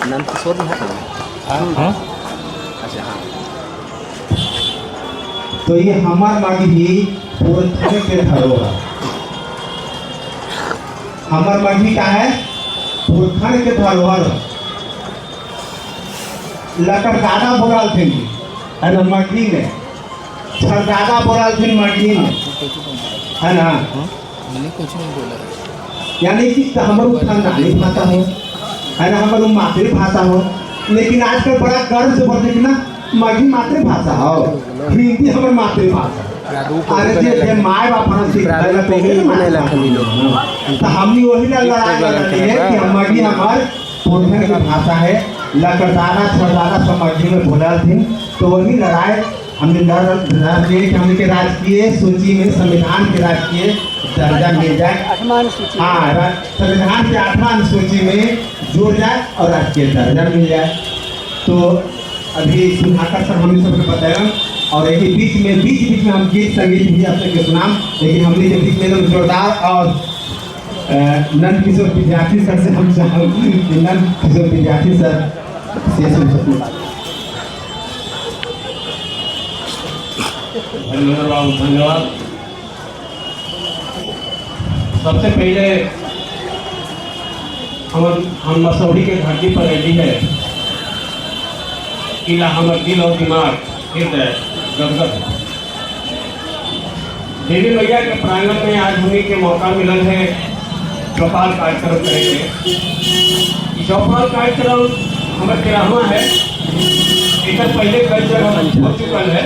नंद किशोर में है। अच्छा हाँ। तो ये हमार मगही पुरखन के धरोहर। हमार मगही का है पुरखन के धरोहर। लकर दादा बोलाल थे है ना मगही में, छरदादा बोलाल थे मगही में, है ना। मैंने कुछ नहीं बोला। यानी कि हमार खानदानी भाषा हो, है ना, हमार मातृभाषा हो। लेकिन आजकल बड़ा गर्व से बोलते कि ना मगही मातृभाषा हो, हिंदी हमार मातृभाषा। अरे जे my बाप तो हमनी वही ला लड़ाई लड़ी है कि हम मगही हमार पुरखन की भाषा है। लकड़दादा छरदादा सब मगही में बोलल थी, तो वही लड़ाई हमने लड़ कि हमने के राजकीय सूची में संविधान के राजकीय दर्जा मिल जाए। हाँ, संविधान के 8वां अनुसूची में जुड़ जाए और राजकीय दर्जा मिल जाए। तो अभी सुधाकर सर हमने सबके बताया और एक बीच में हम गीत संगीत भी आप सबके सुनाम, लेकिन हमने के बीच में एकदम जोरदार और नंद किशोर विद्यार्थी सर से हम चाहूँ कि नंद किशोर विद्यार्थी सर से सुन सकते। धन्यवाद बाबू, धन्यवाद। सबसे पहले हम मसौढ़ी के धरती पर रही है, इला हमर दिल और दिमाग हृदय गदगद है। देवी मैया के प्रांगण में आज हमें के मौका मिलल है चौपाल कार्यक्रम करेंगे। चौपाल कार्यक्रम हमारे 13वां है। एक पहले कई जगह हो चुकल है।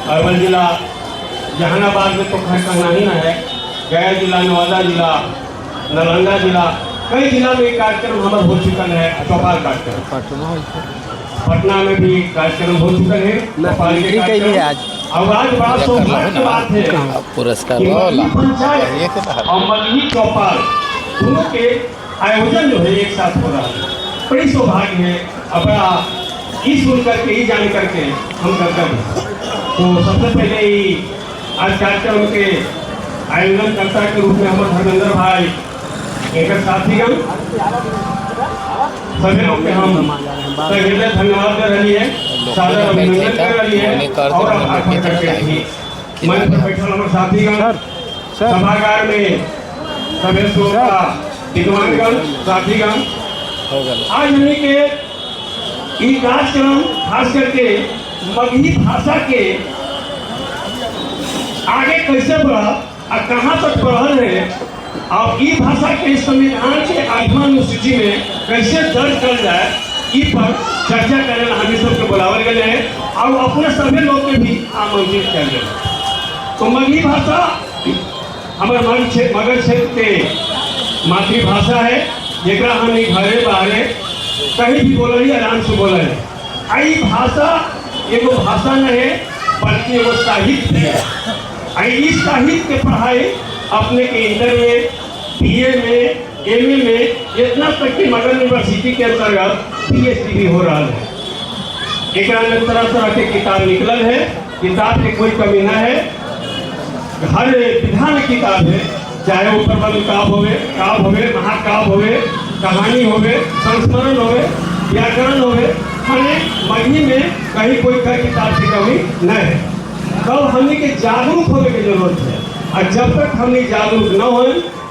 अरवल जिला जहानाबाद में तो खैर कहना ही ना है, गया जिला, नवादा जिला, नालंदा जिला, कई जिला में कार्यक्रम हमारे हो चुका है चौपाल कार्यक्रम। पटना में भी कार्यक्रम हो चुका है चौपाल के कार्यक्रम। और आज बड़ा सौभाग्य की बात है पुरस्कार पंचायत और मगही चौपाल दोनों के आयोजन जो है एक साथ हो रहा है। बड़ी सौभाग्य है और बड़ा ये सुन करके ये जान करके हम गदगद हैं। तो सबसे पहले ही आज कार्यक्रम के आयोजनकर्ता के रूप में हमारे धर्मेंद्र भाई एक साथीगण सभी लोग के हम हृदय धन्यवाद दे रही है, सादर अभिनंदन कर रही है। और आभार करके भी मंच पर बैठल हमारे साथीगण, सभागार में सभी श्रोता विद्वानगण साथीगण, आज हमने के ये कार्यक्रम खास करके मगही भाषा के आगे कैसे बढ़ा और कहाँ तक बढ़ल है और ई भाषा के संविधान के 8वां अनुसूची में कैसे दर्ज कर जाए, ई पर चर्चा करे हमें सबके बुलावल गए हैं और अपने सभी लोग के भी आमंत्रित कर गए। तो मगही भाषा हमारे मगध क्षेत्र के मातृभाषा है, जरा हम घरे बाहरे कहीं भी बोल रही आराम से बोल रहे। आई भाषा एगो भाषा नहीं है बल्कि एगो साहित्य है। आई इस साहित्य के पढ़ाई अपने के इंटर में, बीए में, एमए में, इतना तक कि मगध यूनिवर्सिटी के अंतर्गत पीएचडी भी हो रहा है। एक में तरह तरह के किताब निकलल है, किताब की कोई कमी न है, हर विधा में किताब है, चाहे वो प्रबंध काव्य होवे, काव्य होवे, महाकाव्य होवे, कहानी होवे, संस्मरण होवे, व्याकरण होवे, माने मगही में कहीं कोई का किताब की कमी नहीं है। तब हमने के जागरूक होने की जरूरत है और जब तक हमने जागरूक न हो,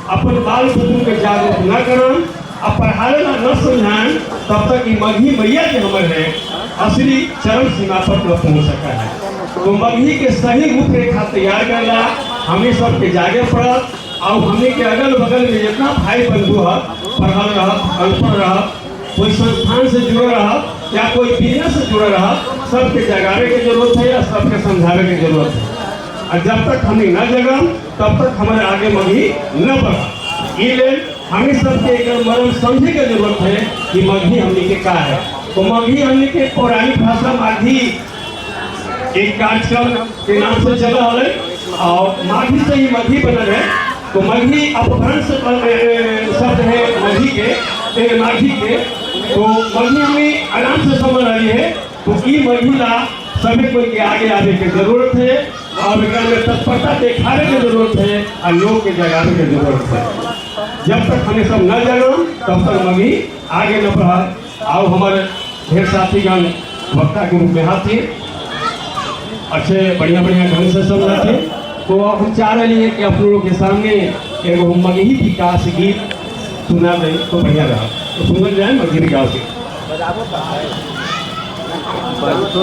अपन बाल बुजुर्ग के जागरूक न करन और पढ़ावे ला न समझाएं, तब तक ये मगही मैया के हमर है असली चरम सीमा पर न पहुँच सका है। तो मगही के सही रूपरेखा तैयार करना हमें सबके जागे पड़त और हमने के अगल बगल में जितना भाई बंधु है, पढ़ल रह, अनपढ़ रह, कोई संस्थान से जुड़ल रहा या कोई बिजनेस से जुड़ल रहा, सबके जगावे के जरूरत है या सबके समझावे के जरूरत है। और जब तक हमें न जगम तब तक हमारे आगे मगही न बढ़ा। ये लेल हमें सबके एक मरम समझे के जरूरत है कि मगही हमने के का है। तो मगही हमने के पौराणिक भाषा माघी एक कार्यक्रम के नाम से चला है और माघी से ही मगही बनल है। तो मगही अपभ्रंश शब्द है मगही के, माघी के। तो मगही हमें आराम से समझ रही है। तो ये मगही ला सभी कोई के आगे आने की जरूरत है और एकरा में तत्परता दिखाने की जरूरत है और लोग के जगाने की जरूरत है। जब तक हमें सब न जगम तब तक मगही आगे न बढ़ा। आओ हमारे ढेर साथीगण वक्ता के रूप में हाथी अच्छे बढ़िया बढ़िया ढंग से समझाते। तो हम चाह रहे हैं कि आप लोगों के सामने एगो मगही विकास गीत सुना दें तो बढ़िया रहा। तो सुनल जाए मगही विकास गीत। तो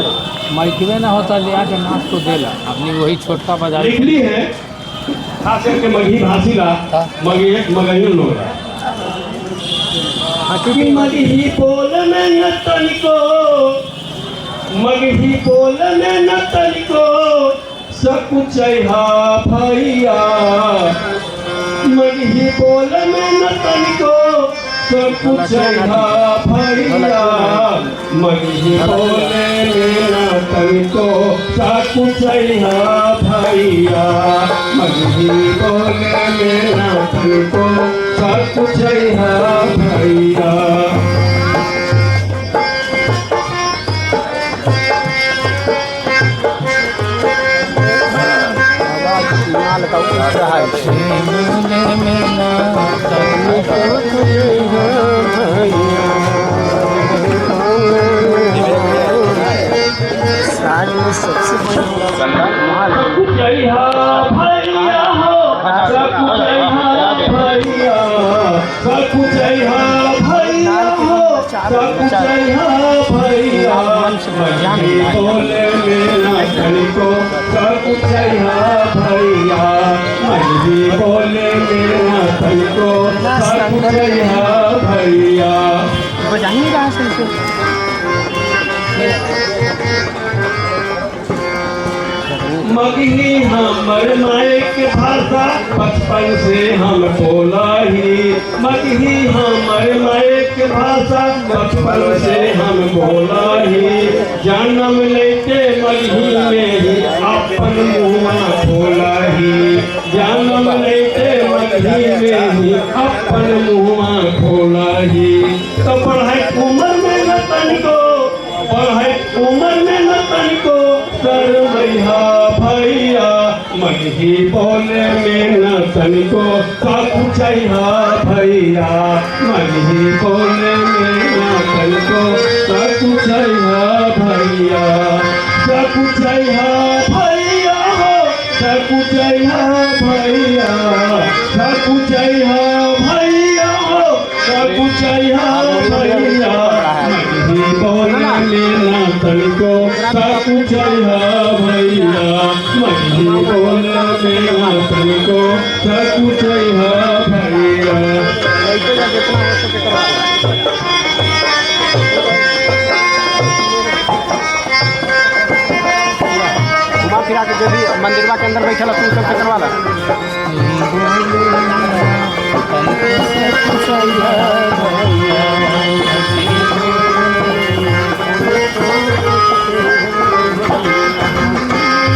माइकवे ना होता लिया के नाच तो देला अपनी वही छोटका बजा लिखली है खास करके मगही भाषी ला मगही मगही लोग ला कि मगही बोल में न तनिको, मगही बोल में न तनिको सब कुछ भैया, मगही बोल में न तनिको सब कुछ भैया, मगही बोले में न तनिको सब कुछ भैया, मगही बोले में न तनिको सब कुछ भैया। बोले में तनिको सब कुछ भैया, मगही बोले में तनिको सब कुछ भैया। बजाइए कहाँ से इसे? मगही हमर माए के भाषा बचपन से हम बोला ही, मगही हमर माए के भाषा बचपन से हम बोला ही, जन्म लेते मगही में ही अपन मुँह खोला ही, जन्म लेते मगही में ही अपन मुँह खोला ही। तो पढ़ाई उम्र में न तनिको, पढ़ाई उम्र में न तनिको सर भैया भैया, मगही बोले में न तनिको सब कुछ भैया, मगही बोले में न तनिको सब कुछ भैया, सब कुछ भैया हो, सब कुछ भैया, सब कुछ भैया हो, सब कुछ भैया, मगही बोले में न तनिको सब कुछ भैया, मगही बोले में न तनिको सब कुछ भैया। घुमा फिरा के जो भी मंदिरवा के अंदर बैठल है सबके करवा ला।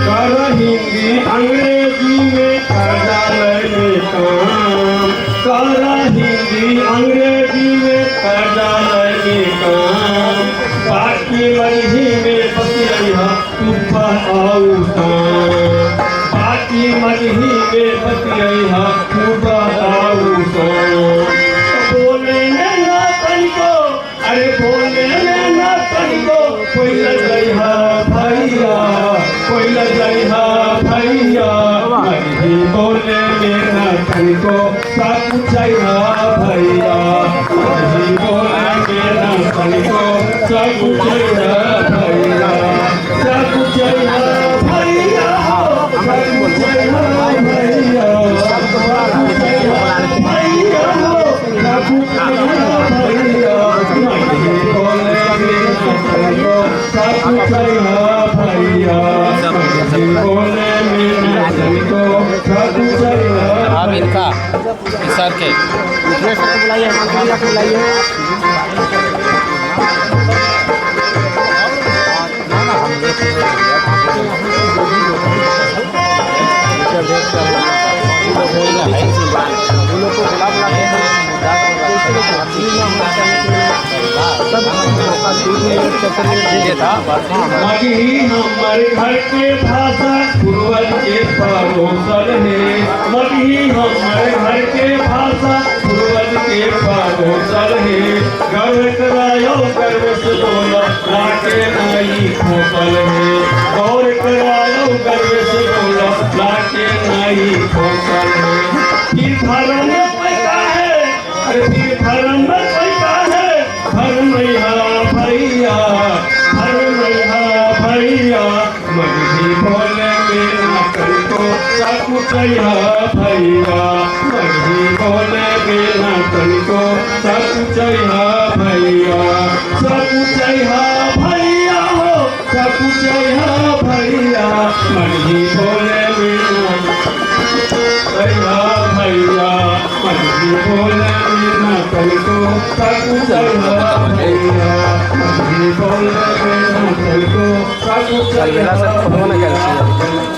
कर हिंदी अंग्रेजी में कार्यालय में काम, कर हिंदी अंग्रेजी में कार्यालय में काम, बाकी मगही में बतिया सुबह आऊ शाम, बाकी मगही में बतिया सुबह आऊ शाम। बोले में न तनिको, अरे बोले में न तनिको कोई लजइहा भैया, कोई लजइहा भैया, मगही बोले में न तनिको सब कुछ भैया, मगही बोले में न तनिको सब कुछ भैया, सब कुछ भैया हो, सब कुछ भैया, सब कुछ भैया हो, सब कुछ भैया, मगही बोले में न तनिको सब कुछ भैया, मगही बोले में न तनिको सब कुछ। अब इनका सर के बुलाइए, बुलाइए। मगही हमारे घर के भाषा पूर्वज के परोसल है, मगही हमारे घर के भाषा पूर्वज के परोसल हे। गर्व करायो गर्व से बोला लाके नाई खोसल हे। गौर करायो गर्व से बोला लाके नाई खोसल हे। फिर धर्म में पैसा है, अरे फिर धर्म में पैसा है, भरमैया भैया, भरमैया भैया, मगही बोले बिना तनको सकुचैया भैया, मगही बोले बिना तनको सकुचैया भैया, सकुचैया भैया हो, सकुचैया भैया, मगही बोले बिना भैया भैया, मगही बोले बिना तनको सकुचैया भैया, मगही बोले बिना तनको सकुचैया अलबेला से फोटो ना कैल।